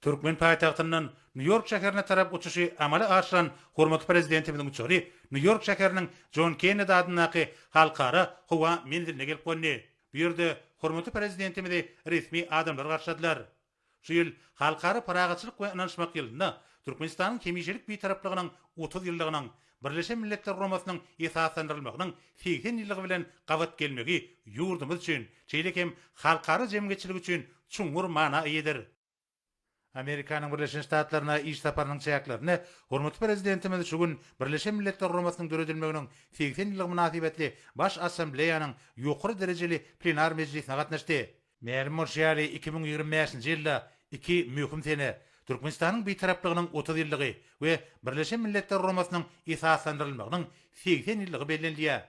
Türkmen paýtagtyndan Nýu-Ýork şäherine tarap uçuşy amala aşyran hormatly Prezidentimiziň uçary Nýu-Ýork şäheriniň Jon Kennedi adyndaky Halkara howa menziline gelip gondy. Bu ýerde hormatly Prezidentimizi resmi adamlar garşyladylar. Şu ýyl Halkara parahatçylyk we ynanyşmak ýylynda Türkmenistanyň hemişelik Bitaraplygynyň 30 ýyllygynyň, Birleşen Milletler Guramasynyň esaslandyrylmagynyň 80 ýyllygy bilen gabat gelmegi ýurdumyz üçin, şeýle hem halkara jemgyýetçiligi üçin çuňňur mana eýedir. Amerikanyň Birleşen Ştatlaryna iş saparynyň çäklerinde hormatly Prezidentimiz şu gün Birleşen Milletler Guramasynyň döredilmeginiň 80 ýyllygy mynasybetli Baş Assambleýanyň ýokary derejeli plenar mejlisine gatnaşdy. Mälim bolşy ýaly, 2025-nji ýylda iki möhüm sene, Türkmenistanyň Bitaraplygynyň 30 ýyllygy we Birleşen Milletler Guramasynyň esaslandyrylmagynyň 80 ýyllygy bellenilýär.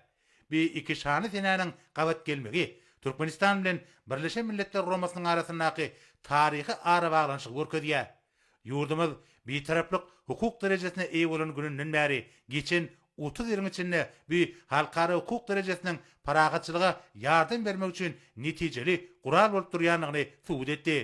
Bu iki şanly senäniň gabat gelmegi Türkmenistan bilen Birleşen Milletler Guramasynyň arasyndaky taryhy arabaglanyşygy görkezýär. Ýurdumyz Bitaraplyk hukuk derejesine eýe bolan gününden bäri geçen 30 ýylyň içinde bu halkara hukuk derejesiniň parahatçylyga ýardam bermek üçin netijeli gural bolup durýandygyny subut etdi.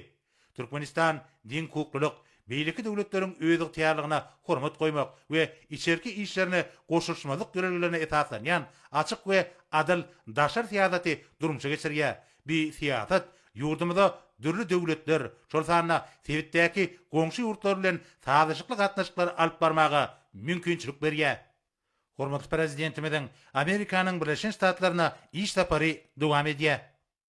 Türkmenistan deňhukuklylyk, beýleki döwletleriň özygtyýarlygyna hormat goýmak we içerki işlerine goşulyşmazlyk ýörelgelerine esaslanýan açyk we adyl daşary syýasaty durmuşa geçirýär. Bu syýasat ýurdumyza dürli döwletler, şol sanda sebitdäki goňşy ýurtlar bilen sazlaşykly gatnaşyklary alyp barmaga mümkinçilik berýär. Hormatly Prezidentimiziň Amerikanyň Birleşen Ştatlaryna iş sapary dowam edýär.